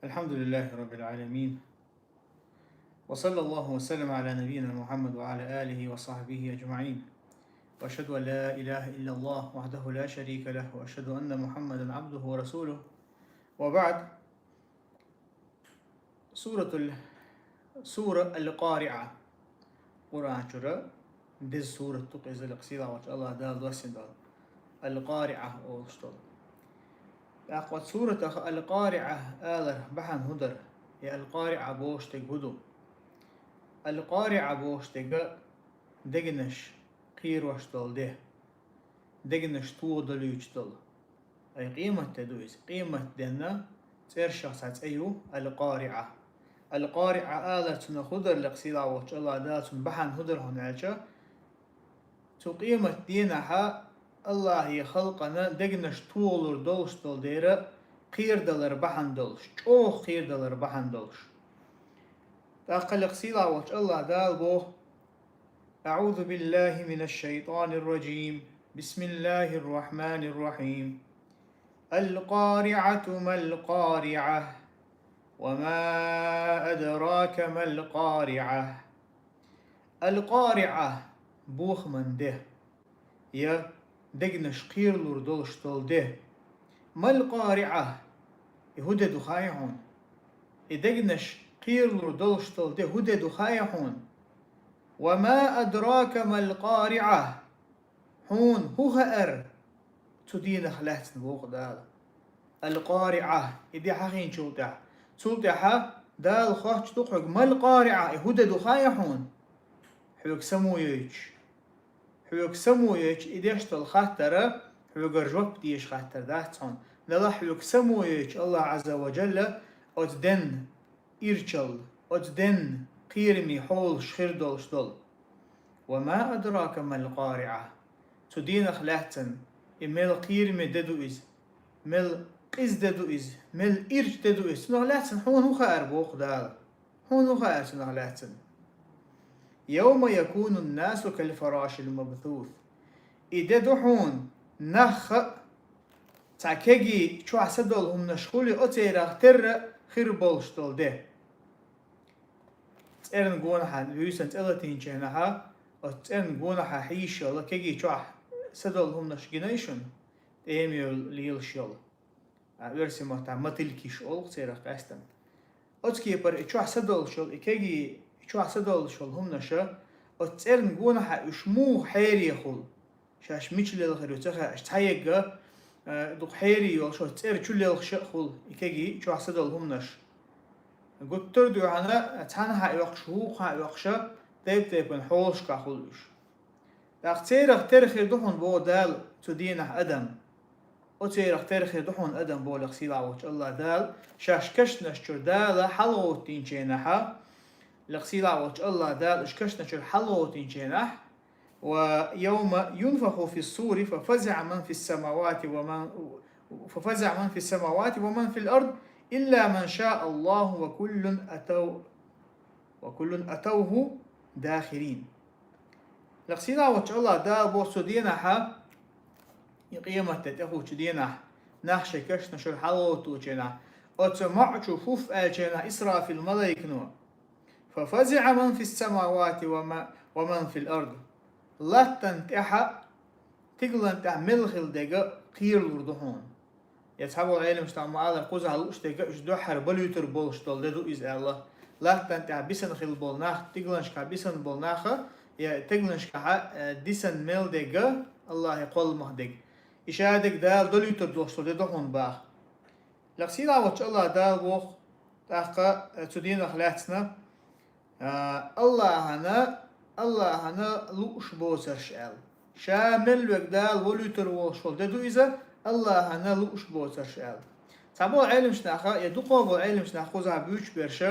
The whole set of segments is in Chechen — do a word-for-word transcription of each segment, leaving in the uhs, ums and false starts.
الحمد لله رب العالمين. وصلى الله وسلم على نبينا محمد وعلى آله وصحبه أجمعين. وأشهد أن لا إله إلا الله وحده لا شريك له، وأشهد أن محمدا عبده ورسوله. وبعد. Суратул, сура Ал-Къариа. Къуръан чура деза сурат ду-кх иза, лекха сийлахь волчу Аллах Дала доссина долу. Ал-Къариа олуш долу. ТӀаккха оцу суратах Ал-Къариа алар бахьана хӀун дара? Я Ал-Къариа бохуш дерг хӀун ду? Ал-Къариа бохуш дерг дегнаш кхерош долу де, дегнаш тоха долуьйтуш долу. Ай, къематде ду иза. Къематденна цӀершах цхьа цӀе ю Ал-Къариа. Ал-Къариа алар цунах хӀун дара, лекха сийлахь волчу Аллах Дала цунна бахьана хӀун дара хьуна аьлча, цу къематденахьа Аллахье халкъана дегнаш тохалур долуш долу дера кхерадалар бахьана долуш, чӀогӀа кхерадалар бахьана долуш. ТӀаккха лекха сийлахь волчу Аллах Дала боху: أعوذ بالله من الشيطان الرجيم. بسم الله الرحمن الرحيم. القارعة ما القارعة. وما أدراك ما القارعة. Ал-Къариа, бохаман де. Я дегнаш кхералур долуш долу де. Мал-Къариа, и хӀун де ду хаьа хьуна? И дегнаш кхералур долуш долу де хӀун де ду хаьа хьуна? Ва ма адрака мал-Къариа. Хьуна хӀун хаьара цу дийнах лаьцна, боху Дала? Ал-Къариа, и де хьахийначул тӀаьхьа. Цул тӀаьхьа Дала хоттуш ду хьоьга: мал-Къариа, и хӀун де ду хаьа хьуна? Хьоьга самойлуш. Хьоьга самойлуш и деш долу хаттара, хьоьгара жоп дезаш хаттар дац хьуна. Делахь хьоьга самойлуш Аллах Азза ва Джалла оцу денна ирчалла, оцу денна кхераме хьолаш хир долуш долу. Ва ма адрака мал-Къариа. Цу дийнах лаьцна, и мел кхераме де ду иза, мел къиза де ду иза, мел ирча де ду иза. Цунах лаьцна хьуна хӀун хаьара, боху Дала? Хьуна хӀун хаьара цунах лаьцна? Явма якунун-насу кал-фарашил-мабсус. И де ду хьуна, нах хаа, цхьа кегий чохь садолу хӀуманаш хуьлий, оцерах терра хир болуш долу де. ЦӀерна гонахьа, вуьйсанна цӀе латийначу хенахьа, оцу цӀерна гонахьа хьийзаш йолу кегий чохь садолу хӀуманаш гиний шуна, тӀеман лелаш йолу. А, оьрсийн маттахь мотыльки олу-кх церах къаьстина. Оцу кепара и чохь садолуш йолу, и кегий, и чохь садолуш йолу хӀуманаша, оцу цӀерна гонахьа уьш муха хьере хуьлу? Шаьш мича лелхира ю ца хаьаш, цхьаегга, э, дукха хьере йолуш, оцу цӀера чу лелхаш а хуьлу и кегий чохь садолу хӀуманаш. Гуттар а дуьхьана, цхьанхьа а йоккхуш, вукхухьа а йоккхуша, тайп-тайпана хьолашкахь хуьлу уьш. ТӀаккха церах тера хир ду хьуна, боху Дала, цу дийнахь адам. Оцерах тера хир ду хьуна адам, боху лекха сийлахь волчу Аллах Дала, шаьш кешнаш чуьра Дала хьалагӀоттийначу хенахьа, лекха сийлахь волчу Аллах Дала уьш кешнаш чуьра хьалагӀоттийначу хенахь, ва явма юнфаху фис-сури фа фазиӀа ман фис-самавати ва ман, фа фазиӀа ман фис-самавати ва ман фил-ард, илла ман шаа Аллаху ва куллун атав-, ва куллун атавху дахирин. Лекха сийлахь волчу Аллах Дала боху цу дийнахьа, и къематде тӀехучу дийнахь, нах шайн кешнаш чуьра хьалагӀоттучу хенахь, оцу маӀа чу фуф аьллачу хенахь Исрафил малайкано: фа фазиӀа ман фис-самавати ва ма-, ва ман фил-ард. Латтана тӀехьа, тигалан тӀехь мел хилла дерг кхералур ду хьуна. Я цхьаболу Ӏеламнаха ма-аллара, кхузахь лууш дерг уьш дуьххьара балуьйтур болуш долу де ду иза аьлла. Латтана тӀехь бисана хилла болу нах, тигаланашкахь бисана болу наха, я тигаланашкахьа, э, дисана мел дерг, Аллахьан кхолламах дерг. И ша дерг Дала далуьйтур долуш долу де ду хьуна баха. Лекха сийлахь волчу Аллах Дала боху, тӀаккха, э, цу дийнах лаьцна, а, Аллахьана, Аллахьана лууш боцарш аьлла. Ша мел верг Дала валуьйтур волуш волу де ду иза, Аллахьана лууш боцарш аьлла. Цхьаболу Ӏеламнаха, я дукхахболу Ӏеламнаха кхузахь буьйцуш берш,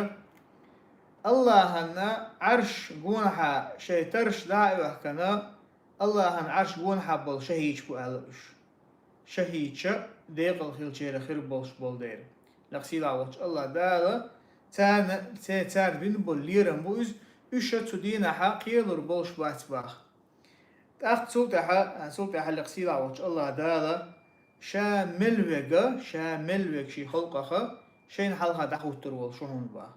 Аллахьана Ӏарш гонахьа шайн тарш дӀа а оьхкана, Аллахьан Ӏарш гонахьа болу шахӀидаш бу аьлла уьш. ШахӀидаш декъала хиллачеран хир болуш болу дела. Лекха сийлахь волчу Аллах Дала царна, це-, цара бина болу лерам бу иза, уьш цу дийнахьа кхералур болуш бац баха. ТӀаккха цул тӀаьхьа, цул тӀаьхьа лекха сийлахь волчу Аллах Дала ша мел верг, ша мел верг шен халкъаха, шайна хьалха дӀахӀуттур волуш ву хьуна боху.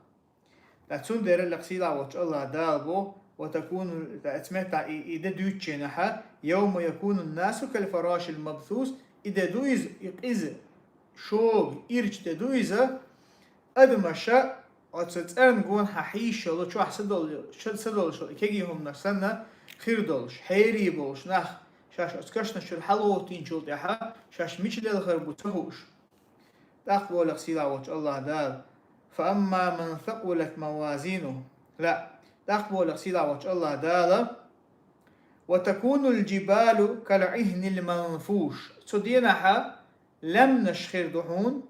Ткъа цундела лекха сийлахь волчу АллахӀ Дала боху: «Ва такуну», ткъа цу меттехь и, и де дуьйцучу хенахь, «Йовма якуну н-насу кал-фарашил мабсус», и де ду иза, и къиза, шога, ирча де ду иза, адамаша оцу цӀарна гонахьа хьийзаш йолу, чохь садолу-, ша-, садолуш йолу и кегий хӀуманаш санна хир долуш, хьерий болуш нах, шаьш оцу кашнаш чуьра хьалагӀоттийначул тӀаьхьа, шаьш мича лелхар бу ца хууш. ТӀаккха боху лекха сийлахь волчу АллахӀ Дала: «Фа амма ман сакъулат мавазинуху». Ла, тӀаккха боху лекха сийлахь волчу АллахӀ Дала: «Ва такунул джибалу кал-гӀихнил манфуш». Цу денахьа лаьмнаш хир ду хьуна,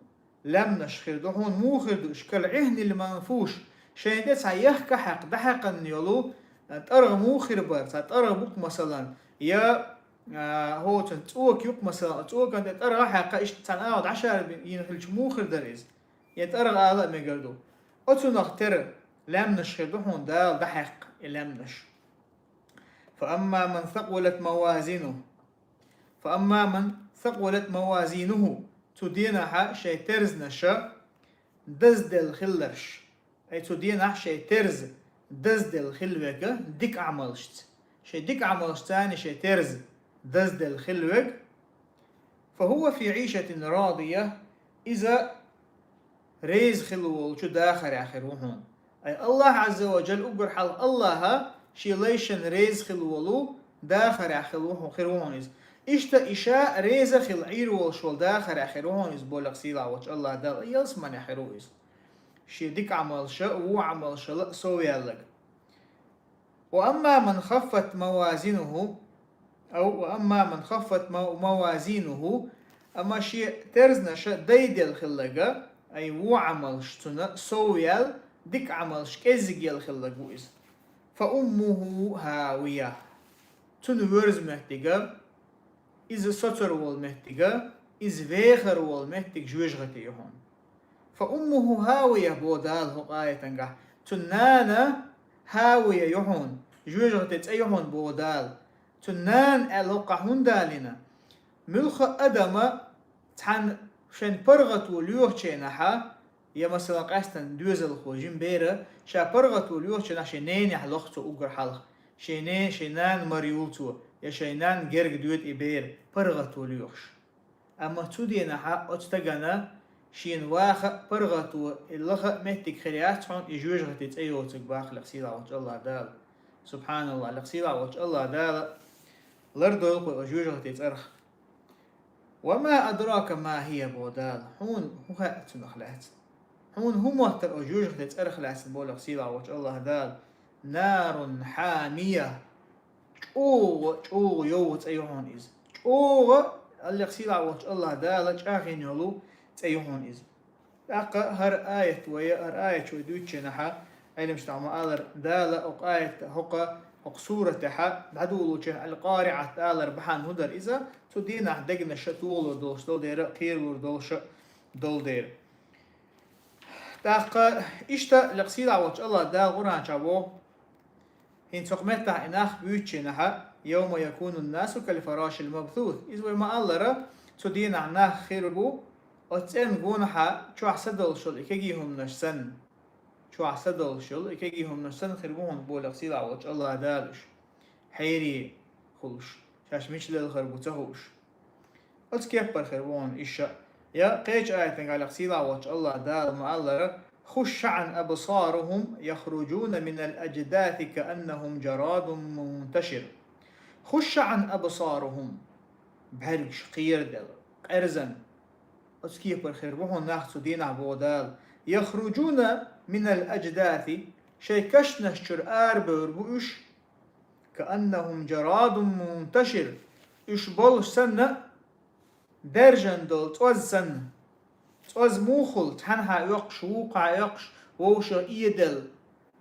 лаьмнаш хир ду хьуна, муха хир ду уьш, кал-гӀихнил манфуш, шайна тӀе цхьа яхка хьаькх дӀахьаькхна йолу, а, тӀаргӀа муха хир бара, цхьа тӀаргӀа бу-кх, масалан, я, а, хӀоцун цӀока ю-кх, масалан, цӀокан тӀе тӀаргӀа а хьаькхна, иштта цхьана агӀор дӀашарбина хилча муха хир дара иза, я тӀаргӀа ала а мегар ду. Оцунах тера лаьмнаш хир ду хьуна, Дала дӀахьаькхна и лаьмнаш. «Фа амма ман сакъулат мавазинуху». «Фа амма ман сакъулат мавазинуху». Цу денахьа шайн терзанаша дазделла хилларш. Ай, цу денахь шайн терза дазделла хилла верг дика Ӏамалшца. Шайн дика Ӏамалшца шайн терза дазделла хилла верг. «Фа хӀува фи гӀишатин радия». Иза реза хилла волчу дахарехь хир ву хьуна. Ай, АллахӀ Ӏазза ва Джалла, уггар хьалха АллахӀа шен лайшна реза хилла волу дахарехь хир ву хьу-, хир ву хьуна иза. Иштта и ша реза хилла Ӏийр волуш волу дахарехь хир ву хьуна иза, боху лекха сийлахь волчу АллахӀ Дала, ялсаманехь хир ву иза. Шен дика Ӏамалша, вон Ӏамалшала а сов яьлларг. «Ва амма ман хаффат мавазинуху», ау, «ва амма ман хаффат ма-, мавазинуху», амма шен терзанаша дайделла хилларг, ай, вон Ӏамалш цунна сов яьлла, дика Ӏамалш кӀеззиг елла хилларг ву иза. «Фа уммуху хӀавия». Цунна воьрза моьттиг, иза соцур волу моьттиг, иза вехар волу моьттиг жоьжахати ю хьуна. «Фа уммуху хӀавия», боху Дала хӀокху аятангахь. Цуьнан нана хӀавия ю хьуна, жоьжахати цӀе ю хьуна, боху Дала. Цуьнан нана аьлла хӀокхахь хӀунда алийна? Муьлхха а адама цхьаьна шайн паргӀато лоьхучу хенахьа, я, масалан, къаьстина доьзалхо, жима бер, ша паргӀато лоьхучу хенахь шайн ненехь лоху цо уггар хьалха. Шайн не-, шайн нана мара юлу цо, я шайн нанна герга доьду и бер, паргӀато лоьхуш. Амма цу денахьа оцу стагана шена ваха а, паргӀато и лаха а моьттиг хир яц хьуна, и жоьжахати цӀе йоцург, боху лекха сийлахь волчу АллахӀ Дала. СубхьаналлахӀ, лекха сийлахь волчу АллахӀ Дала лардойла вай оцу жоьжахати цӀарах. «Ва ма адрака ма хӀия», боху Дала. Хьуна хӀун хаьа цунах лаьцна? Хьуна хӀун моттара оцу жоьжахати цӀарах лаьцна, боху лекха сийлахь волчу АллахӀ Дала? «Нарун хьамия». ЧӀогӀа, чӀогӀа йовха цӀе ю хьуна иза. ЧӀогӀа, лекха сийлахь волчу АллахӀ Дала чӀагӀйина йолу цӀе ю хьуна иза. ТӀаккха хӀара аят вай, хӀара аят вай дуьйцучу хенахьа, Ӏеламнаха ма-аллара, Дала хӀокху аят, хӀокху, хӀокху суратехьа дӀадолучу хенахь «Ал-КъариӀат» алар бахьана хӀун дара иза, цу дийнахь дегнаш а тухалур долуш долу дера, кхералур долуш а долу дера. ТӀаккха иштта лекха сийлахь волчу АллахӀ Дала Къуръан чохь боху, хӀинца хӀокху меттахь и нах буьйцучу хенахьа, «Йовма якунун-насу кал-фарашил мабсус». Иза вай ма-аллара, цу дийнахь нах хир бу, оцу цӀенна гонахьа чохь са долуш йолу и кегий хӀуманаш санна. Чохь са долуш йолу и кегий хӀуманаш санна хир бу хьуна, боху лекха сийлахь волчу АллахӀ Дала уьш. Хьерий хуьлуш, шаьш мича лелхар бу ца хууш. Оцу кеппара хир бу хьуна иштта. Я кхечу аятан гӀалахь сийлахь волчу АллахӀ Дала ма-аллара: «ХушшаӀан абсарухум, яхружуна минал аждаси кааннахум жарадун мунташир». «ХушшаӀан абсарухум». БӀаьргаш кхераделла, къерзан. Оцу кепара хир бу хьуна нах цу дийнахь, боху Дала. «Яхружуна минал аждаси», шайн кашнаш чуьра арабевр бу уьш. «Кааннахум жарадун мунташир». Уьш болуш санна, даьржина долу цӀоз санна. ЦӀоз муха хуьлу, цхьанхьа оьккхуш, вукхахьа оьккхуш, вовшах эделла.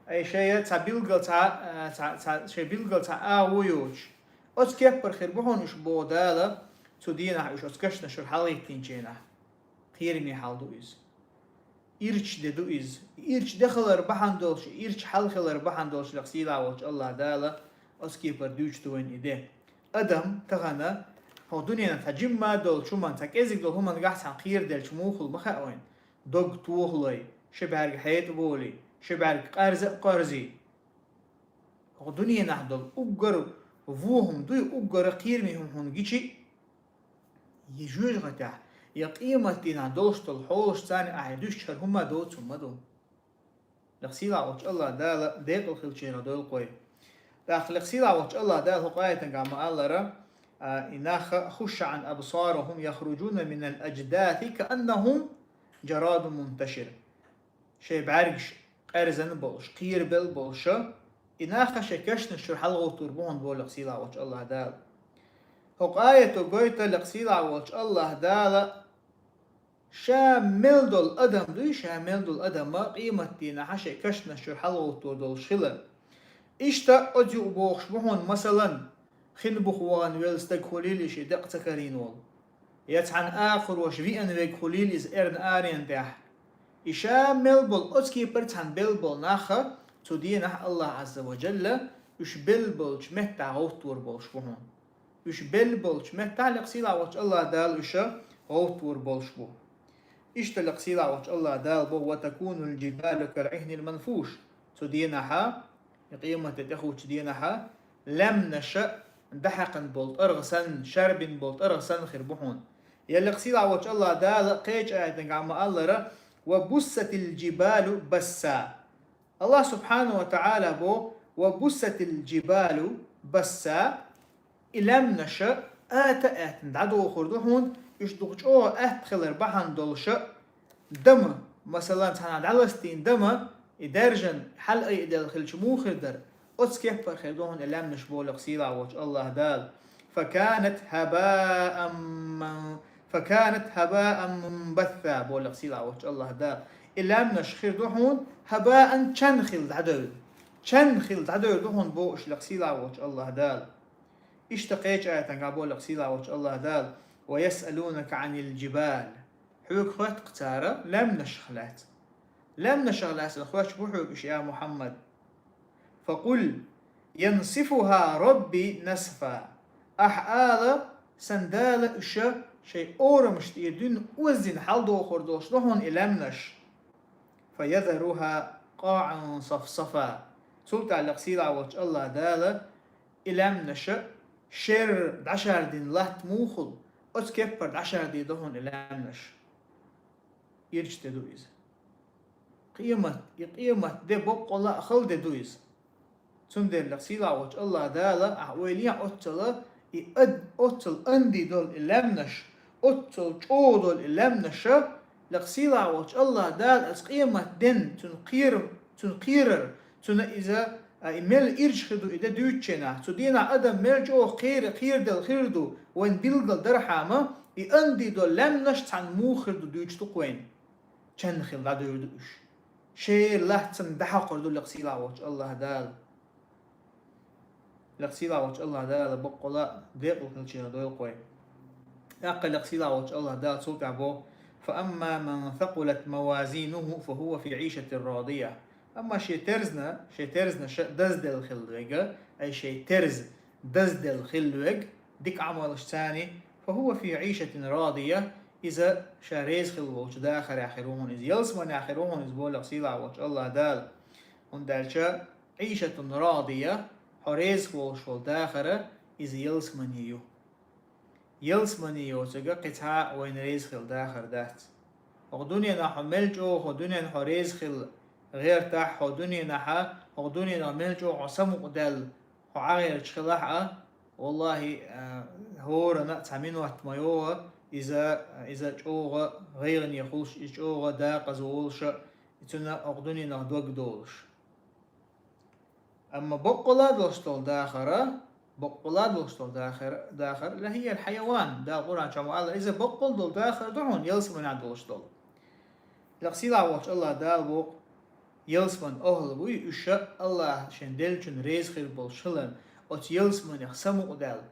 Ай, шайн цхьа билггал цхьа, а, цхьа, цхьа, шайн билггал цхьа агӀо йоцуш. Оцу кеппара хир бу хьуна уьш, боху Дала, цу дийнахь уьш оцу кашнаш чуьра хьалахӀиттийначу хенахь. Кхераме хьал ду иза. Ирча де ду иза. Ирча де хилар бахьана долуш, ирча хьал хилар бахьана долуш лекха сийлахь волчу АллахӀ Дала оцу кепара дуьйцуш ду вайна и де. Адам тахана хӀокху дуьненан цхьа жимма долчу хӀуманна, цхьа кӀезиг долу хӀуманна гахь цхьаьна кхераделча муха хуьлу ма хаьа вайна. дог тохалой, ши бӀаьрг хьетӀаболий, ши бӀаьрг къарза а къорзий. ХӀокху дуьненахь долу уггар вон хӀума дуй, уггар кхераме хӀума хьуна гичи, я жоьжахатехь, я къематдийнахь долуш долу хьолаш царна ахьа дуьсча хӀара хӀумма доцу хӀума ду. Лекха сийлахь волчу АллахӀ Дала декъала хилчеран дойла кхой. ТӀаккха лекха сийлахь волчу АллахӀ Дала хӀокху аятангахь ма-аллара, а, и нах хушшаӀан абсарухум яхружуна минал аждаси кааннахум жарадун мунташир. Шайн бӀаьргаш къаьрзина болуш, кхерабелла болуша, и нах шайн кешнаш чуьра хьалагӀоттур бу хьуна боху лекха сийлахь волчу АллахӀ Дала. ХӀокху аято гойту лекха сийлахь волчу АллахӀ Дала Ша мел долу адам дуй, ша мел долу адам а къематдийнахь шайн кешнаш чуьра хьалагӀоттур долуш хилар. Иштта оцу юкъа бохуш бу хьуна, масалан, хин буха вахана велла стаг хуьлийла и шен декъа ца карийна волу. Я цхьана акхароша виъна верг хуьлийла иза эрна аренан тӀехь. И ша мел болу оцу кепара цхьана белла болу нах а цу дийнахь АллахӀ Ӏазза ва Джалла уьш белла болчу меттехь гӀовттор болуш бу хьуна. Уьш белла болчу меттехь лекха сийлахь волчу АллахӀ Дала уьш гӀовттор болуш бу. Иштта лекха сийлахь волчу АллахӀ Дала боху: «Ва такунул джибалу кал Ӏихнил манфуш». Цу дийнахьа, и къематде тӀехучу дийнахьа, лаьмнаша дӀахьаькхна болу тӀаргӀа санна, шарбина болу тӀаргӀа санна хир бу хьуна. Я лекха сийлахь волчу АллахӀ Дала кхечу аятангахь ма-аллара: «Ва буссатил джибалу басса». АллахӀ субхьанаху ва таӀала бо: «Ва буссатил джибалу басса», и лаьмнаша ата а аьттина дӀадохур ду хьуна, уьш дукха чӀогӀа атта хилар бахьана долуша дама, масалан, цхьана дӀаластийна дама, и даьржана хьала айаделла хилча муха хир дара, оцу кеппара хир ду хьуна и лаьмнаш боху лекха сийлахь волчу АллахӀ Дала. «Факанат хабаан ман-, факанат хабаан мунбасса», боху лекха сийлахь волчу АллахӀ Дала. И лаьмнаш хир ду хьуна хабаан чан хилла дӀадевлла. Чан хилла дӀадевлла ду хьуна боху уьш лекха сийлахь волчу АллахӀ Дала. Иштта кхечу аятангахь боху лекха сийлахь волчу АллахӀ Дала: «Ва ясъалунака Ӏанил джибал». Хьоьга хоьтту-кх цара лаьмнашах лаьцна. Лаьмнашах лаьцна хоьттуш бу хьоьга уьш, я Мухьаммад. «Факъул янсифуха Рабби насфа». Ахьа ала, сан Дала уьш шайн орамаш тӀера дуьйна оззина хьаладохур долуш ду хьуна и лаьмнаш. «Фаязаруха къаӀан сафсафа». Цул тӀаьхьа лекха сийлахь волчу АллахӀ Дала и лаьмнаша шер дӀашардина латта мухула, оцу кеппара дӀашардийр ду хьуна и лаьмнаш. Ирча де ду иза. Къемат, и къемат де боккъала а хала де ду иза. Цундела лекха сийлахь волчу АллахӀ Дала ахьа ойла йехь оццала и ад-, оццал анди долу и лаьмнаш, оццал чӀогӀа долу и лаьмнаша, лекха сийлахь волчу АллахӀ Дала аса къемат ден, цуьнан кхерам, цуьнан кхерар, цуьнан иза, а, и мел ирча хир ду и де дуьйцучу нах. Цу дийнахь адам мел чӀогӀа кхера, кхераделла хир ду, вайн билггал дархьама, и анди долу лаьмнаш цхьана муха хир ду дуьйцуш ду-кх вайна. Чан хилла дӀадевр ду уьш. Шера лаьцна дӀахьокхур ду лекха сийлахь волчу АллахӀ Дала. Лекха сийлахь волчу АллахӀ Дала боккъала декъала хилчеран дойла-кх вай. ТӀаккха лекха сийлахь волчу АллахӀ Дала цул тӀаьхьа боху: «Фа амма ман сакъулат мавазинуху, фа хува фи Ӏишатир радия». Амма шен терзна, шен терзна ша дазделла хилла верг, ай шен терз дазделла хилла верг, дика Ӏамалш царний, «фа хува фи Ӏишатин радия», иза ша реза хилла волчу дахарехь хир ву хьуна иза, ялсаманехь хир ву хьуна иза, боху лекха сийлахь волчу АллахӀ Дала. ХӀунда аьлча Ӏишатун радия, хьо реза волуш волу дахар, иза ялсамани ю. Ялсамани йоцург кхин цхьа а вайна реза хилла дахар дац. ХӀокху дуьненахь хьо мел чӀогӀа, хьо дуьненахь хьо реза хилла гӀертахь, хьо дуьненахьа, хӀокху дуьненахь мел чӀогӀа хьо самукъадаьлла, хьо Ӏа гӀерташ хилахь а, валлахӀи, а, хӀоранна а цхьа минот ма йогӀу, иза, иза чӀогӀа гӀайгӀане хуьлуш, иза чӀогӀа дакъаза волуша, и цуьнан хӀокху дуьненах дог долуш. Амма боккъала долуш долу дахар, боккъала долуш долу дахар, дахар, «лахиял хьаяван», Дала Къуръан чохь ма-аллара, иза боккъала долу дахар ду хьуна, ялсаманехь долуш долу. Лекха сийлахь волчу АллахӀ Дала боху, ялсаман охӀла буй, уьш АллахӀ шен деллачунна реза хир болуш хиларна, оцу ялсаманех самукъадаьлла,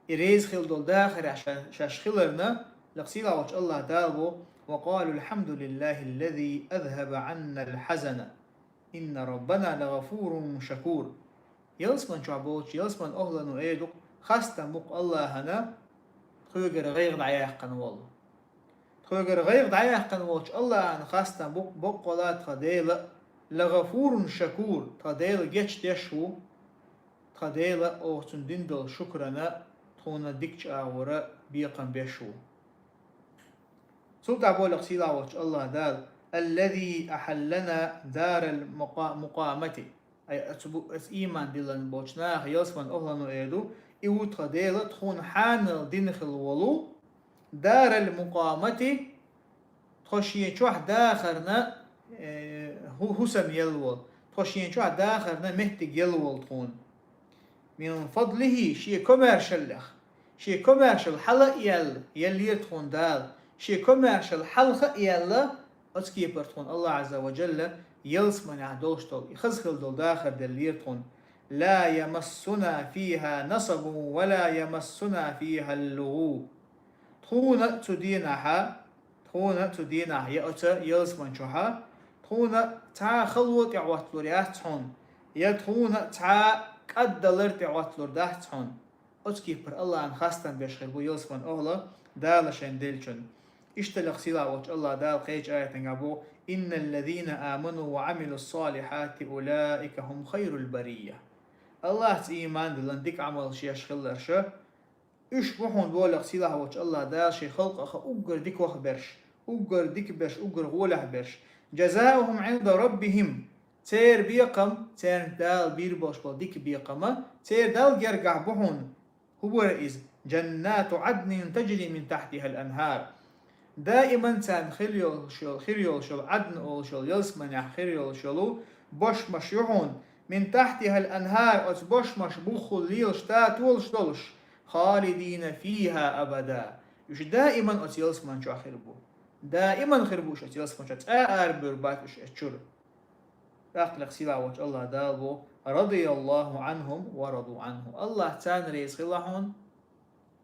и реза хилла долу дахарехь ша-, шаьш хиларна, лекха сийлахь волчу АллахӀ Дала боху: «Ва къалу: алхьамдулиллахиллази азхӀаба Ӏаннал хьазана, инна Раббана лагъафурун шакур». Ялсаман чохь болчу ялсаман охӀлано эр ду-кх: «Хастам бу-кх АллахӀана, тхоьгара гӀайгӀа дӀаяьккхина волу». Тхоьгара гӀайгӀа дӀаяьккхина волчу АллахӀана хастам бу боккъала тхан Дела, ла гӀафурун шакур, тхан Дела гечдеш ву, тхан Дела оха цунна дина долу шукрана тхуна дикачу агӀора бекхам беш ву. Цул тӀаьхьа боху сийлахь волчу АллахӀ Дала: «Аллази ахьаллана дарал мукъа-, мукъамати». Ай, оцу бу-, оцу ийман диллина болчу наха ялсаман охӀлано эр ду, и ву тхан Дела тхуна хьанал дина хилла волу, дарал мукъамати, тхо шен чохь дахарна, э, хӀу-, хӀусам елла волу, тхо шен чохь дахарна меттиг елла волу тхуна. Мин фадлихи, шен комаьршаллех, шен комаьршалла хьала а яьлла, еллера тхуна Дала, шен комаьршалла хьалха а яьлла, оцу кепара тхуна АллахӀ Ӏазза ва Джалла ялсаманехь долуш долу, и хаза хилла долу дахар деллера тхуна. Ла ямассуна фиха насабун ва ла ямассуна фиха лугӀуб. Тхуна цу дийнахьа, тхуна цу дийнахь я оцу ялсаман чохьа, тхуна цхьа а хало тӀехӀотталур яц хьуна, я тхуна цхьа а кӀаддалар тӀехӀотталур дац хьуна. Оцу кепара АллахӀана хастам беш хир бу ялсаман охӀла Дала шайна деллачунна. Иштта лакха сийлахь волчу АллахӀ Дала кхечу аятангахь боху: «Инналлазина аману ва амилуссалихати улаика хум хайрул бария». АллахӀца ийман диллина дика Ӏамалш еш хилларша, уьш бу хьуна боху лакха сийлахь волчу АллахӀ Дала шен халкъаха уггар дика ваха берш, уггар дика берш, уггар гӀолехь берш. Джазаухум Ӏинда раббихим. Церан бекхам, церан Дала бийр болуш болу дика бекхама, церан Далла гергахь бу хьуна. ХӀун бара иза? Джаннату Ӏаднин таджри мин тахьтихал анхар. Даиман царна хир йолуш йолу, хир йолуш йолу, Ӏадн олуш йолу ялсаманехь хир йолуш йолу бошмаш ю хьуна. Мин тахьтихал анхар, оцу бошмаш буххул лелаш, татолаш долуш. Халидина фиха абада. Уьш даиман оцу ялсаман чохь хир бу. Даиман хир бу уьш оцу ялсаман чохь. Цкъа а арабевр бац уьш оцу чуьра. ТӀаккха лакха сийлахь волчу АллахӀ Дала боху: «Радияллаху Ӏанхум ва раду Ӏанху». АллахӀ царна реза хила хьуна,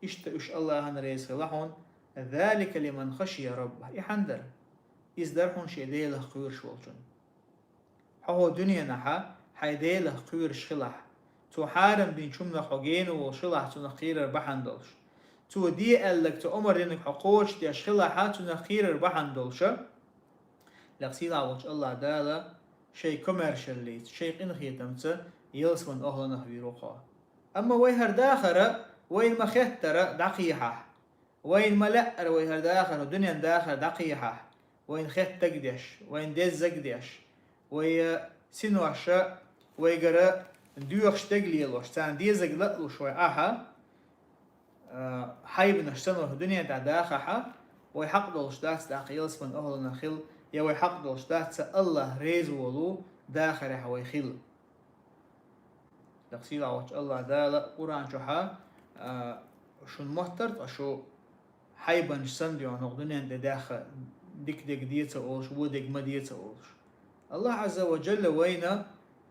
иштта уьш АллахӀана реза хила хьуна. «Залика лиман хашия раббах». И хьан дара? Иза дара хьуна шен Делах кхоьруш волчунна. Хьо хӀокху дуьненахьа хьайн Делах кхоьруш хилахь, Цо хьарам динчу хӀуманах хьо гена волуш хилахь, Цунах кхерар бахьана долуш. Цо де аьлларг, Цо омра динарг хьо кхочушдеш хилахь, Цунах кхерар бахьана долуша. Лакха сийлахь волчу АллахӀ Дала шайн комаьршаллица, шайн къинхетамца ялсаман охӀланах вийр ву кхо. Амма вай хӀара дахара, вайна ма-хеттара дӀакхехьахь. Вайна ма-лаьара вай хӀара дахар, дуьненан дахар дӀакхехьахь. Вайна хеттаг деш, вайна деззаг деш, вай, э, синоша вайгара доьхуш дег лелош, царна дезаг ла а луш вай Ӏахьа, э, хьайбанаш санна дуьнен тӀехь дахахьа, вай хьакъ долуш дац тӀаккха ялсаман охӀланах хила, я вай хьакъ долуш дац ца АллахӀ реза волу дахарехь вай хила. Лакха сийлахь волчу АллахӀ Дала Къуръан чохьа, а, шун моттар ткъа шу хьайбанаш санна дуьхьа хӀокху дуьнен тӀе даьхна, дика дег де ца олуш, вон дег ма де ца олуш. АллахӀ Ӏазза ва Джалла вайна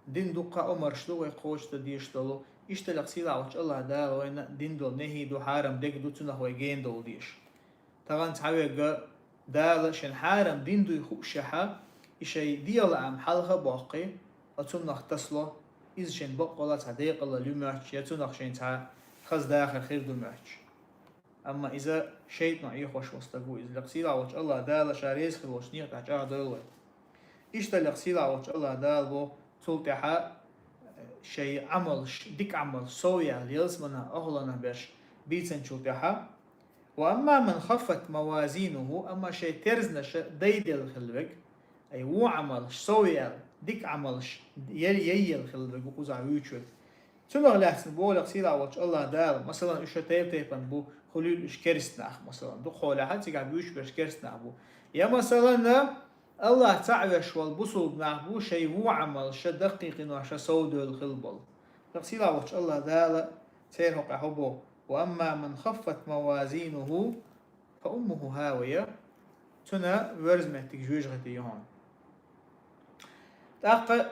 дина дуккха а омарш ду вай кхочушдан дезаш долу, иштта лакха сийлахь волчу АллахӀ Дала вайна дина долу нахӀий ду, хьарам дег ду, цунах вай гена довла дезаш. Тахана цхьаверг Дала шен хьарам дина дуй хуушехьа, и шайн дегӀан лаам хьалха а боккхий, оцунах тасало, иза шен баккъала цхьа декъала луьмача, я цунах шен цхьа хаза дахар хир ду моьттуш. Амма иза шайтӀано Ӏехош волу стаг ву иза. Лакха сийлахь волчу АллахӀ Дала ша реза хила волчу некъа тӀехь чӀагӀдойла вай. Иштта лакха сийлахь волчу АллахӀ Дала боху, цул тӀаьхьа шайн Ӏамалш, дика Ӏамалш сов яьлла ялсаманан охӀланах берш бийцинчул тӀаьхьа, «Ва амма ман хаффат мавазинуху», амма шайн терзанаша дайделла хилла верг, ай, вон Ӏамалш сов яьлла, дика Ӏамалш яй-, яйъелла хилла верг ву кхузахь вуьйцуш верг. Цунах лаьцна боху лакха сийлахь волчу АллахӀ Дала, масалан, уьш тайп-тайпана бу, хуьлийла уьш керста нах, масалан, дукхахьолехьа цигахь буьйцуш берш керста нах бу. Я, масалан, АллахӀ цхьаъ веш волу бусулба нах бу, шайн вон Ӏамалша, даккхий къиноша сов девлла хилла болу. Лакха сийлахь волчу АллахӀ Дала церан хьокъехь хӀун боху: «Ва амма ман хаффат мавазинуху, фа уммуху хавия». Цуьнан верза меттиг жоьжахати ю хьуна. ТӀаккха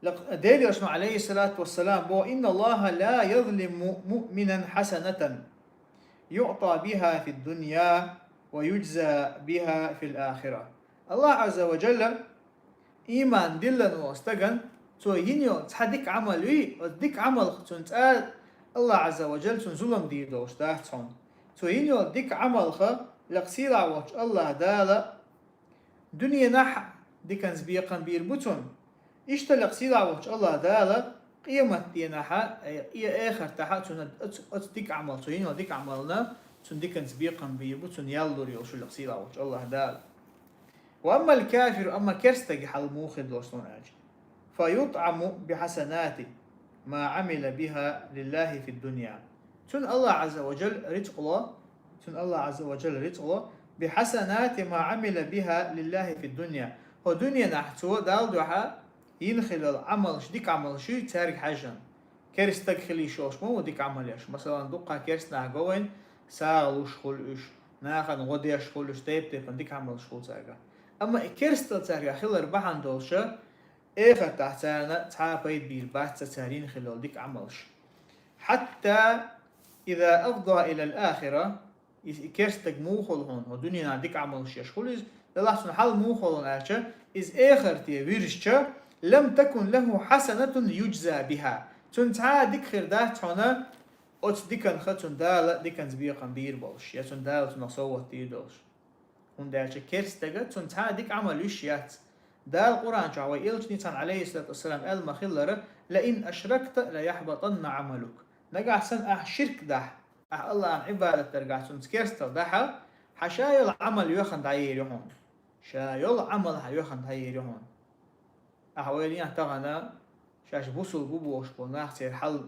лакха-, Делан Элчано, Ӏалайхиссалату вассалам, боху: «Инна Аллаха ла язлиму муъминан хьасанатан юъта биха фид-дунья ва юджза биха фил-ахира». АллахӀ Ӏазза ва Джалла ийман диллина волу стагана, цо йина йолу цхьа дика Ӏамал юй, оцу дика Ӏамалх цунна цкъа АллахӀ Ӏазза ва Джалла цунна зулам дийр долуш дац хьуна. Цо йина йолу дика Ӏамалха Лекха сийлахь волчу АллахӀ Дала дуьненахь диканца бекхам бийр бу цунна. Иштта лекха сийлахь волчу АллахӀ Дала къематденахьа, э, э, эхартахьа цунна оцу, оцу дика Ӏамал, цо йина дика Ӏамална цунна диканца бекхам бийр бу, цунна ял лур йолуш лекха сийлахь волчу АллахӀ Дала. Ва аммал кафиру, амма керстаге хьал муха хир долуш ду аьлча, фа ютӀаму бихьасанати ма Ӏамила биха лиллахӀи фид-дунья. Цунна АллахӀ Ӏазза ва Джалла рицкъ ло, цунна АллахӀ Ӏазза ва Джалла рицкъ ло, бихьасанати ма Ӏамила биха лиллахӀи фид-дунья. ХӀо дуьненахь цо Далла дуьхьа йина хилла Ӏамалш, дика Ӏамалш ю цаьрга хьаьжжина. Керстаг хила йиш йолуш ма ву дика Ӏамал еш. Масалан, дуккха керста нах го вайн, сагӀа луш хуьлу уьш, нахана гӀо деш хуьлу уьш, тайп-тайпана дика Ӏамалш хуьлу цаьрга. Амма и керстал цаьрга хилар бахьана долуша, эхартахь царна цхьа а пайда бийр бац цара йина хилла дика Ӏамалш. Хьатта иза афда илал ахира, иза и керстаг муха хуьлу хьуна, хӀо дуьненахь дика Ӏамалш еш хуьлу иза, делахь цунна хьал муха хуьлу аьлча, иза эхарте вирзича, лам такун лахӀу хьасанатун юджза биха. Цунна цхьа а дика хир дац хьуна, оцу диканха цунна Дала диканца бекхам бийр болуш, я цунна Дала цунах совгӀат дийр долуш. ХӀунда аьлча керстага цунна цхьа а дика Ӏамал йиш яц. Дала Къуръан чохь вай элчанна Ӏалайхиссалату вассалам аьлла ма-хиллара, ла ин ашракта ла яхьбатанна Ӏамалук. Нагахь санна ахь ширк дахь, ахь АллахӀан Ӏибадат даргахь цунца керстал дахь, хьан ша йолу Ӏамал йоьхна дӀаер ю хьуна. Ша йолу Ӏамал хьан йоьхна дӀаер ю хьуна. Ахь ойла е тахана, шаьш бусул бу бохуш болу нах, церан хьал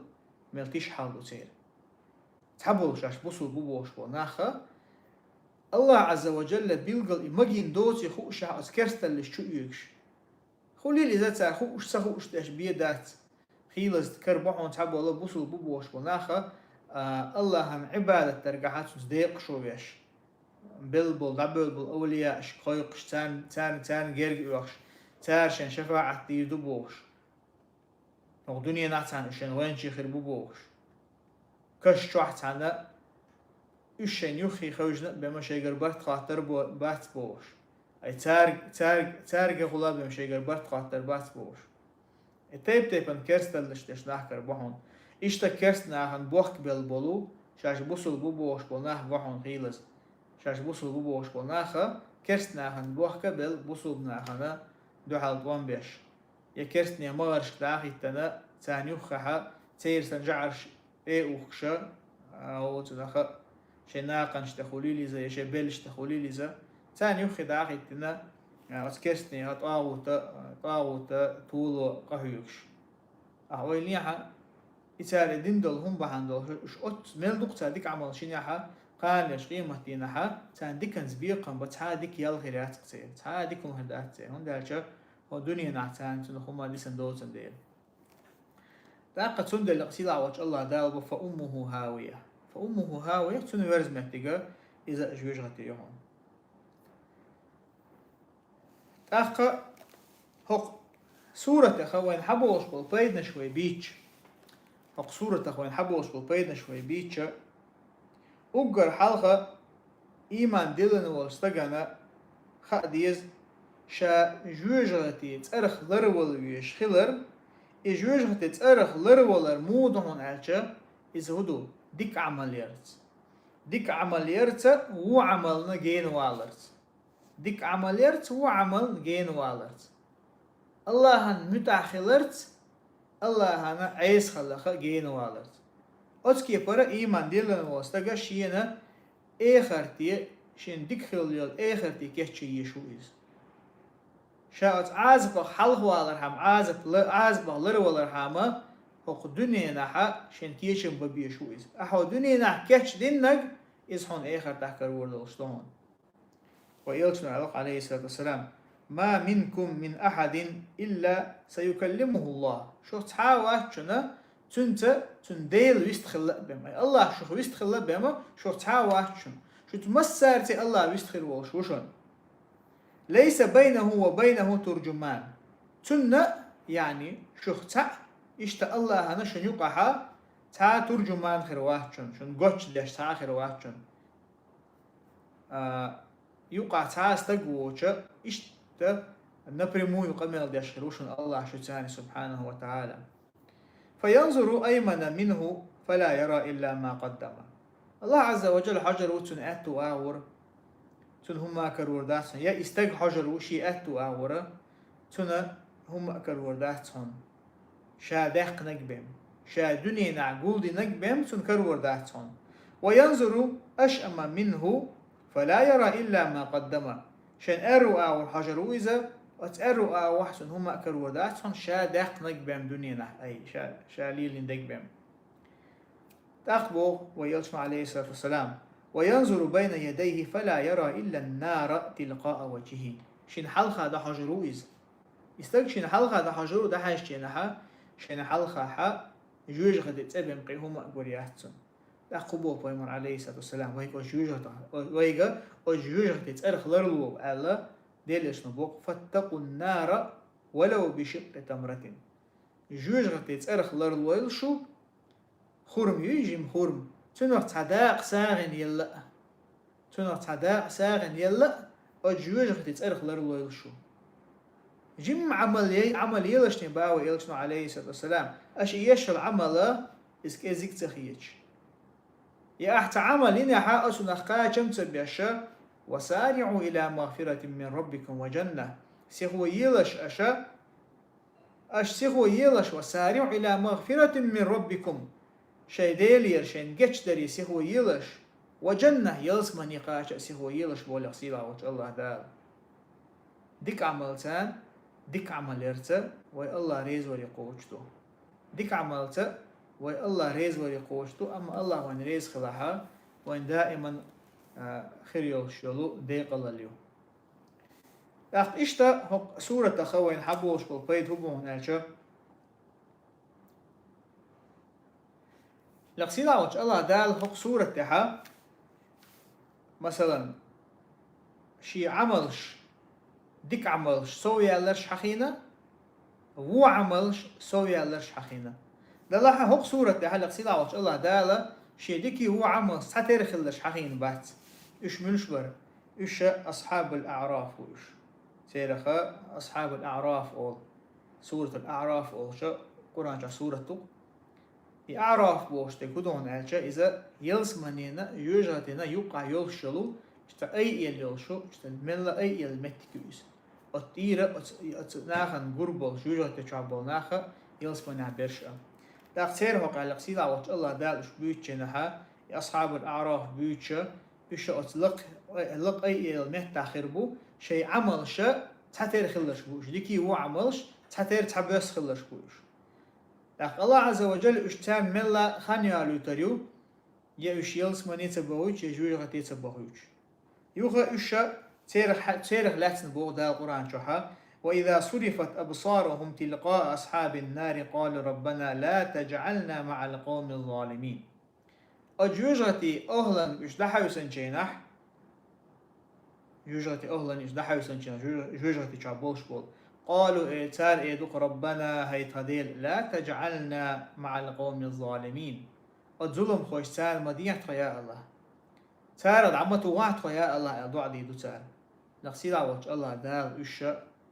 мел тиша хьал ду церан. Цхьаболу шаьш бусул бу бохуш болу наха, АллахӀ Ӏазза ва Джалла билггал и магийна доций хууш ахь оцу керсталлаш чу оьгуш. Хуьлийла иза цара хууш, ца хууш деш бен дац. Хийлаза кара бу хьуна цхьаболу бусул бу бохуш болу наха, а, АллахӀан Ӏибадат даргахьа цуьнца декъашо веш. Белла болу, дӀабевлла болу авлияашка кхойкхуш, царна, царна, царна герга оьхуш, цара шайн шафаӀат дийр ду бохуш. ХӀокху дуьненахь царна уьш шайн гӀоьнчий хир бу бохуш. Каш чохь цхьаьна уьш шайн юххе хевшина а бен ма шайгара барт хоттар бо-, бац бохуш. Ай цаьрга, цаьрга, цаьрга гӀула а бен ма шайгара барт хоттар бац бохуш. И тайп-тайпана керсталлаш деш нах кара бу хьуна. Иштта керста нахана бохкабелла болу, шаьш бусул бу бохуш болу нах го хьуна хийлаза. Шаьш бусул бу бохуш болу наха, керста нахана бохкабелла бусул нахана дуьхьал тӀом беш. Я керстане магӀаршка дӀа а хӀиттина, царна юххехьа церан санна жӀарш тӀе а ухкуша, а, оцу наха шайн накханаш тӀе хуьлийла иза, я шайн беллаш тӀе хуьлийла иза, царна юххе дӀа а хӀиттина, а, оцу керстанеха тӀагӀута, тӀагӀута толо къахьоьгуш. Ахь ойла е хьан, и цара и дина долу хӀума бахьана долуш, уьш оццу мел дукха цара дика Ӏамал шинехьа, кхана леш къематдийнахьа, царна диканца бекхам бан цхьа а дика ял хир яц-кх церан, цхьа а дика хӀума хир дац церан, хӀунда аьлча хӀо дуьненахь царна цунах хӀума дисан доцан дела. ТӀаккха цундела сийлахь волчу АллахӀ Дала бо: «Фа уммуху хӀавия». «Фа уммуху хӀавия», цуьнан верза меттига иза жоьжахати ю хьуна. ТӀаккха хӀокху суратаха вайна хьаболуш болу пайданаш вай бийча, хӀокху суратаха вайна хьаболуш болу пайданаш вай бийча, уггар хьалха ийман диллина волу стагана хаа деза, ша жоьжахати цӀарах ларвала везаш хилар, и жоьжахати цӀарах ларвалар муха ду хьуна аьлча, иза хӀун ду? Дика Ӏамал ярца. Дика Ӏамал ярца, вон Ӏамална гена валарца. Дика Ӏамал ярца, вон Ӏамална гена валарца. АллахӀан муьтӀахь хиларца, АллахӀана Ӏеса хиларца гена валарца. Оцу кепара ийман диллина волу стага шена эхарте, шена дика хилла йолу эхарте кечъян езаш ву иза. Ша оцу Ӏазапах хьалхавалархьама, Ӏазап ла-, Ӏазапах ларвалархьама, хӀокху дуьненахьа шена кечам бан безаш ву иза. Ахьа хӀо дуьненахь кечдиннарг, иза хьуна эхартахь карор долуш ду хьуна. Вай элчано аьлла, Ӏалайхиссалату вассалам: «Ма минкум мин ахьадин илла саюкаллимуху АллахӀ». Шух цхьа а вац шуна, цуьнца, цуьнан Дела вистхилла а бен. Ай, АллахӀ шух вистхилла а бен, шух цхьа а вац шуна. Шуьца массаьрца АллахӀ вистхир волуш ву шуна. «Лайса байнаху ва байнаху туржуман». Цунна, яъни, шух цхьаъ, иштта АллахӀана шуна юкъахьа цхьа а туржуман хир вац шуна, шуна гочдеш цхьа а хир вац шуна. А, юкъахь цхьа а стаг воцуш, иштта напрямую къамел деш хир ву шуна АллахӀ шуьца, субхьанаху ва тагӀала. «Фаянзуру аймана минху, фала яра илла ма къаддама». АллахӀ Ӏазза ва Джалла хьожур ву цуьнан аьтту агӀор, цунна хӀумма а карор дац хьона. Я и стаг хьожар ву ший аьтту агӀора, цунна хӀумма а карор дац хьона. Ша даьккхинарг бен, ша дуьненахь гулдинарг бен цунна карор дац хьона. وينظر أشأم منه فلا يرى إلا ما قدم. Шен аьрру агӀор хьожар ву иза, оцу аьрру агӀохь цунна хӀумма а карор дац хьона, ша даьккхинарг бен дуьненахь, ай, ша, ша лелийнарг бен. ТӀаккха боху вай элчано, Ӏалайхиссалату вассалам: وينظر بين يديه فلا يرى إلا النار تلقاء وجهه. Шен хьалха дӀахьожур ву иза. И стаг шен хьалха дӀахьожур ву, дӀахьаьжча, шен хьалхахь жоьжахати цӀе бен кхин хӀумма а гур яц цунна. ТӀаккха боху пайхамара, Ӏалайхиссалату вассалам: «Вайга оцу жоьжахатах, вайга оцу жоьжахати цӀарах ларло», аьлла, Делан элчано боху: «فاتقوا النار ولو بشق تمرة». Жоьжахати цӀарах ларлойла шу, хурма юй, жима хурма, цунах цхьа дакъа сагӀина елла а. Цунах цхьа дакъа сагӀина елла а, оцу жоьжахати цӀарах ларлойла шу. Жимма Ӏамал яй, Ӏамал елаш тӀе боху вай элчано, Ӏалайхиссалату вассалам, аша еш йолу Ӏамал, иза кӀезиг ца хеташ. Я ахь цхьа Ӏамал йинехь а, оцунах кхачам ца беш, «وسارعوا إلى مغفرة من ربكم وجنة». Сихо елаш аша, аша сихо елаш, «وسارعوا إلى مغفرة من ربكم». Шайн Делера шайна гечдаре сихо елаш, «وجنة», ялсамане кхача а сихо елаш, боху сийлахь волчу АллахӀ Дала. Дика Ӏамалца, дика Ӏамал ярца вай АллахӀ резаваре кхочуш ду. Дика Ӏамалца вай АллахӀ резаваре кхочуш ду, амма АллахӀ вайна реза хилахь, вайн даиман, а, хир йолуш йолу декъалалла ю. ТӀаккха иштта хӀокху суратах вайна хьаболуш болу пайда хӀун бу хьуна аьлча, Лекха сийлахь волчу АллахӀ Дала хӀокху сурат тӀехь, масалан, шен Ӏамалш, дика Ӏамалш сов яьлларш хьахийна, вон Ӏамалш сов яьлларш хьахийна. Делахь а хӀокху сурат тӀехь Лекха сийлахь волчу АллахӀ Дала шен дикий вон Ӏамалш цхьатерра хилларш хьахийна бац. Уьш муьлш бара? Уьш Асхьабул АӀраф бу уьш. Церах Асхьабул АӀраф олу. Суратул АӀраф олуш Къуръан чохь сурат ду. И АӀраф бохуш дерг хӀун ду хьуна аьлча, иза ялсаманина, жоьжахатина юккъахь йолуш йолу, иштта айъелла йолуш, иштта мелла айъелла меттиг ю иза. Оцу тӀера, оцу, оцу нахана гур болуш, жоьжахати чохь болу нах ялсаманехь берш а. ТӀаккха церан хӀокху Лекха сийлахь волчу АллахӀ Дала уьш буьйцучу хенахь, и Асхьабул АӀраф буьйцуш, уьш оцу лакх-, лакха айъелла меттахь хир бу, шайн Ӏамалш цхьатерра хилларш бу уьш, дикий вон Ӏамалш цхьатерра цхьабосса хилларш бу уьш. ТӀаккха АллахӀ Ӏазза ва Джалла уьш царна мелла хан ялуьйтур ю, я уьш ялсамане ца бохуьйтуш, я жоьжахате ца бохуьйтуш. Юха уьш церах, церах лаьцна боху Дала Къуръан чохь: «وإذا صرفت أبصارهم تلقاء أصحاب النار قالوا ربنا لا تجعلنا مع القوم الظالمين». Оцу жоьжахати охӀланга уьш дӀахьаьвсинчу хенахь, жоьжахати охӀланга уьш дӀахьаьвсинчу хенахь, жоьжа-, жоьжахати чохь болуш болу. Къалу, э, цара эр ду-кх: «Раббана, хӀай тхан Дела, ла таджӀална маӀал къавмиз-залимин». Оцу зуламхошца царна ма дехьа тхо, я АллахӀ. Царах дӀа ма тухахь тхо, я АллахӀ, аьлла, доӀа дийр ду цара. Нах сийлахь волчу АллахӀ Дала уьш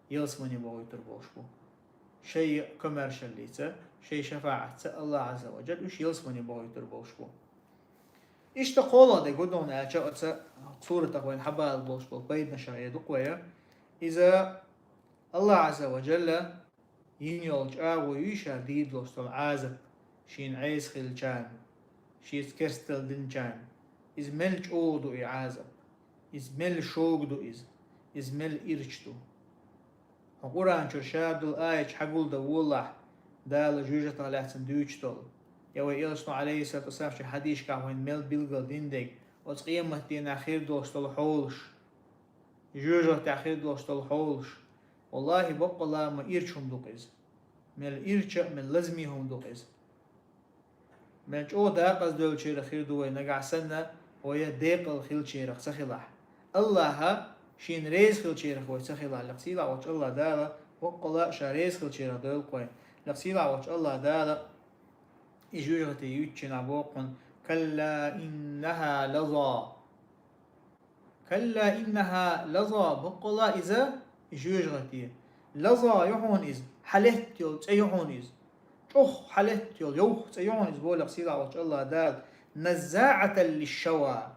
ялсамане бохуьйтур болуш бу. Шайн комаьршаллица, шайн шафаӀатца АллахӀ Ӏазза ва Джалла уьш ялсамане бохуьйтур болуш бу. Иштта кхоалгӀа дерг хӀун ду хьуна аьлча, оцу суратах вайна хьабалар болуш болу пайданашах эр ду-кх вай. Иза АллахӀ Ӏазза ва Джалла йина йолчу агӀо ю ша дийр долуш долу Ӏазап, шена Ӏеса хилчарна, шеца керсталла динчарна. Иза мел чӀогӀа ду и Ӏазап, иза мел шога ду иза, иза мел ирча ду. Хьо Къуръан чуьра ша долу аяташ хьагулдан волахь, Дала жоьжахатах лаьцна дуьйцуш долу. Я вай элчано, Ӏалайхиссалату вассалам, шен хьадисашкахь вайна мел билгал дина дерг, оцу къематдийнахь хир долуш долу хьолаш, жоьжахатехь хир долуш долу хьолаш. ВаллахӀи, баккъалла а ма ирча хӀума ду-кх иза. Мел ирча а, мел лазаме хӀума ду-кх иза. Мел чӀогӀа декъаза девллачарах хир ду вай нагахь санна, вай декъала хиллачарах ца хилахь. АллахӀ шена реза хиллачарах вай ца хилахь, нах сийлахь волчу АллахӀ Дала баккъалла а ша реза хиллачарах дойла-кх вай. Нах сийлахь волчу АллахӀ Дала и жоьжахати юьйцучунна боху хьуна: «Калла иннахӀа лаза». «Калла иннахӀа лаза», баккъалла иза, и жоьжахати. «Лаза» ю хьуна иза, хьалетта йолу цӀе ю хьуна иза. ЧӀогӀа хьалетта йолу, йовха цӀе ю хьуна иза, боху-кх сийлахь волчу АллахӀ Дала. «НаззаӀатал лишшава».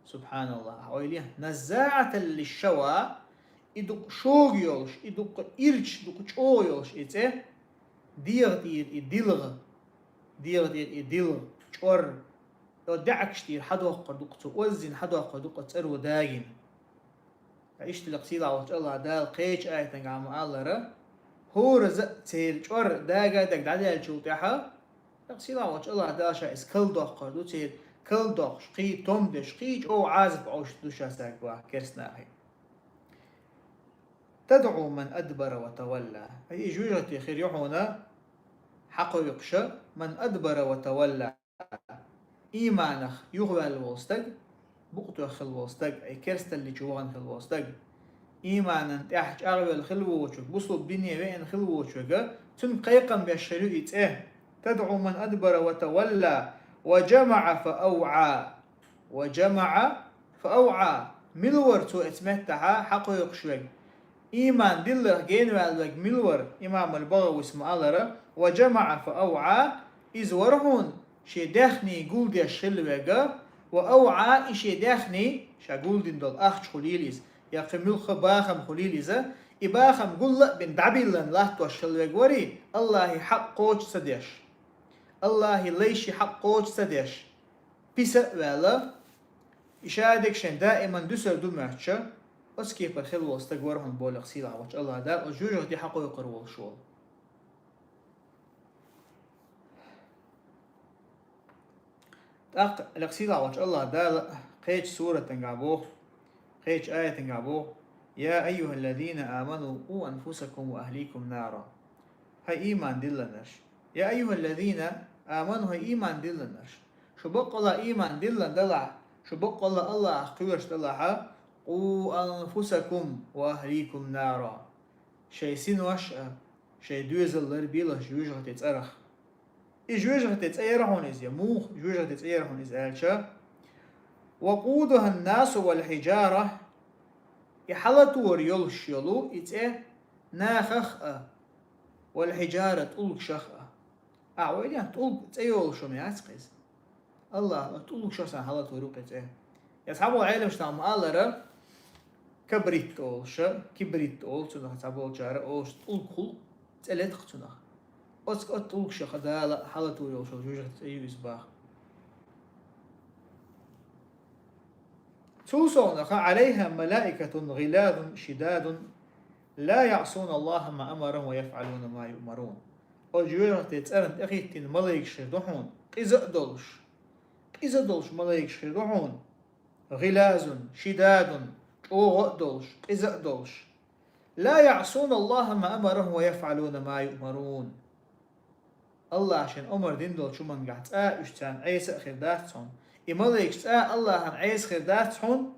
Субханаллах, ойла е. نزاعة للشوى, и дукха шога йолуш, и дукха ирча, дукха чӀогӀа йолуш и цӀе, дегӀа тӀера и дилгӀа, дегӀа тӀера и дилгӀа, чӀор, оцу даьӀахкаш тӀера хьадоккхур ду-кх цо, оззина хьадоккхур ду-кх оцу цӀеро дагийна. Ткъа иштта лекха сийлахь волчу АллахӀ Дала кхечу аятангахь ма-аллара, хӀоразза а церан чӀор дага а даг дӀадаьллачул тӀаьхьа, лекха сийлахь волчу АллахӀ Дала ша иза калдоккхур ду, церан калдоккхуш, кхин том деш, кхин чӀогӀа Ӏазап Ӏовшуш ду ша цаьрга боху керстанахе. تدعو من أدبر وتولى. Ай, и жоьжахати хир ю хьуна хьакхойкхуш, من أدبر وتولى. Ийманах юхаваьлла волу стаг, букъ тоьхна хилла волу стаг, ай, керсталлича вахана хилла волу стаг, ийманан тӀехь чӀагӀвелла хилла воцург, бусулба дине веана хилла воцург, цуьнга кхайкхам беш хир ю и цӀе. تدعو من أدبر وتولى وجمع فأوعى. وجمع فأوعى. Мила вара цо оцу меттехь хьакхойкхуш верг? Ийман дилларх генаваьлла верг мила вара? Имам аль-БагӀавис ма-аллара, وجمع فأوعى, иза вара хьуна шен даьхни гулдеш хилла верг, وأوعى, и шен даьхни, ша гулдина долу ахча хуьлийла иза, я кхин муьлхха а бахам хуьлийла иза, и бахам гул а бина дӀабиллина латтош хилла верг варий, АллахӀан хьакъ кхочуш ца деш, АллахӀан лайшан хьакъ кхочуш ца деш, писа а ваьлла, и ша дерг шайн даиман дуьсур ду моьттуш, оцу кепара хилла волу стаг вара хьуна боху лекха сийлахь волчу АллахӀ Дала, оцу жоьжахати хьакхойкхур волуш волу. ТӀаккха лекха сийлахь волчу АллахӀ Дала кхечу суратангахь боху, кхечу аятангахь боху: يا أيها الذين آمنوا قوا أنفسكم وأهليكم نارا. ХӀай ийман диллинарш! يا أيها الذين آمنوا, хӀай ийман диллинарш! Шу баккъалла ийман диллина делахь, шу баккъалла АллахӀах кхоьруш делахь, قوا أنفسكم وأهليكم نارا. Шайн синош а, шайн доьзал ларбелаш жоьжахати цӀарах. И жоьжахати цӀе яра хьуна иза, я муха жоьжахати цӀе яра хьуна иза аьлча, وقودها الناس والحجارة, и хьалатор йолуш йолу и цӀе нахах а, والحجارة, тӀулгашах а. Ахьа ойла е, тӀулг цӀе йолуш хӀума яц-кх иза. АллахӀ, оцу тӀулгашах санна хьалатор ю-кх и цӀе. Я цхьаболу Ӏеламнаха ма-аллара, кабрит олуш, кибрит олу цунах цхьаболчара, олуш тӀулгахула цӀе летта-кх цунах. Оцу, оцу тӀулгашах Дала хьалатор йолуш йолу жоьжахати цӀе ю иза боху. Цул совнаха عليها ملائكة غلاظ شداد لا يعصون الله ما أمرهم ويفعلون ما يؤمرون. Оцу жоьжахати цӀарна тӀехӀиттина малайкаш хир ду хьуна, къиза а долуш. Къиза а долуш малайкаш хир ду хьуна. غلاظ شداد, чӀогӀа а долуш, къиза а долуш. لا يعصون الله ما أمرهم ويفعلون ما يؤمرون. АллахӀа шен омар дина долчу хӀумангахь цкъа а уьш царна Ӏеса а хир дац хьуна. И малайкаш цкъа а АллахӀан Ӏеса хир дац хьуна,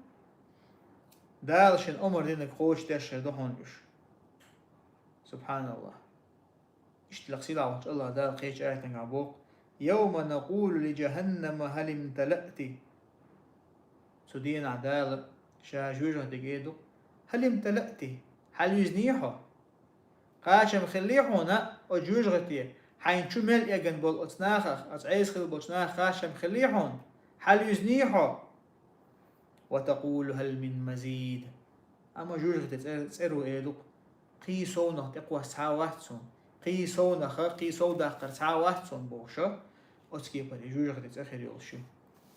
Дала шен омар динарг кхочушдеш хир ду хьуна уьш. СубхьаналлахӀ. Иштта лекха сийлахь волчу АллахӀ Дала кхечу аятангахь боху: يوم نقول لجهنم هل امتلأت. Цу дийнахь Дала ша жоьжахатига эр ду: هل امتلأت, хьалуьйзний хьо? Кхачам хиллий хьуна оцу жоьжахати, хьайна чу мел эгна болу оцу нахах, оцу Ӏеса хилла болчу нахах кхачам хиллий хьуна? Хьалуьйзний хьо? وتقول هل من مزيد. Амма жоьжахати цӀе-, цӀеро эр ду-кх: кхин совнаха тӀекхосса цхьа а вац суна, кхин совнаха, кхин сов даккхар цхьа а вац суна бохуш, оцу кепара и жоьжахати цӀе хир йолуш ю.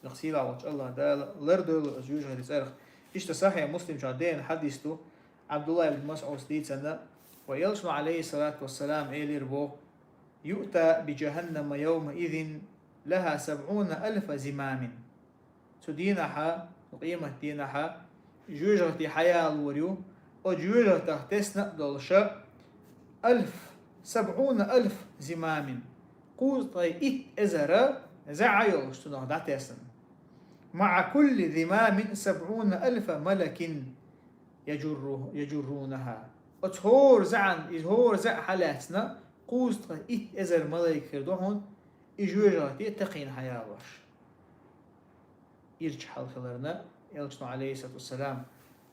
Лекха сийлахь волчу АллахӀ Дала лардойла оцу жоьжахати цӀарах. Иштта Сахьихь Муслим чохь деана хьадис ду, Ӏабдулла ибн МасӀудс дийцина, вайн Элчано, Ӏалайхиссалату вассалам, элира боху: يؤتى بجهنم يومئذ لها سبعون ألف زمام. Цу дийнахьа, цу къематан дийнахьа жоьжахати хьаялор ю, оцу жоьжахатах тесна а долуша, ألف, سبعون ألف زمام, кхузткъе итт эзар зӀе а йолуш цунах дӀатесна. مع كل زمام سبعون ألف ملك يجر-, يجرونها. Оцу хӀора зӀенан, иза хӀора зӀе хьалаьцна, кхузткъе итт эзар малайк хир ду хьуна, и жоьжахати такхийна хьаялош. Ирча хьал хиларна, Элчано, Ӏалайхиссалату вассалам,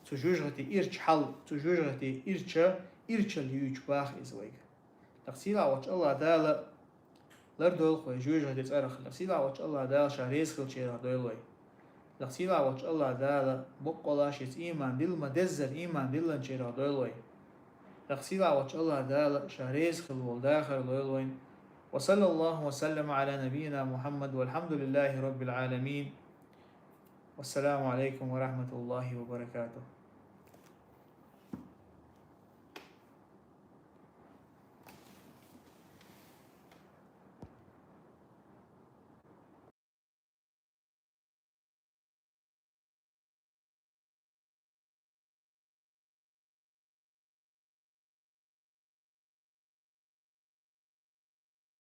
цу жоьжахати ирча хьал, цу жоьжахати ирча, ирчалла юьйцуш баха иза вайга. Лекха сийлахь волчу АллахӀ Дала лардойла вай жоьжахати цӀарах, лекха сийлахь волчу АллахӀ Дала ша реза хиллачарах дойла вай. ЛахӀ сийлахь волчу АллахӀ Дала боккъала шеца ийман дилла ма-деззара ийман диллинчарах дойла вай. ЛахӀ сийлахь волчу АллахӀ Дала ша реза хила волу дахар лойла вайн. Ва саллаллаху ва саллама Ӏала набийина Мухьаммад, валхьамдулиллахи роббил Ӏаламин. Вассаламу Ӏалайкум ва рахматуллахи ва баракатух.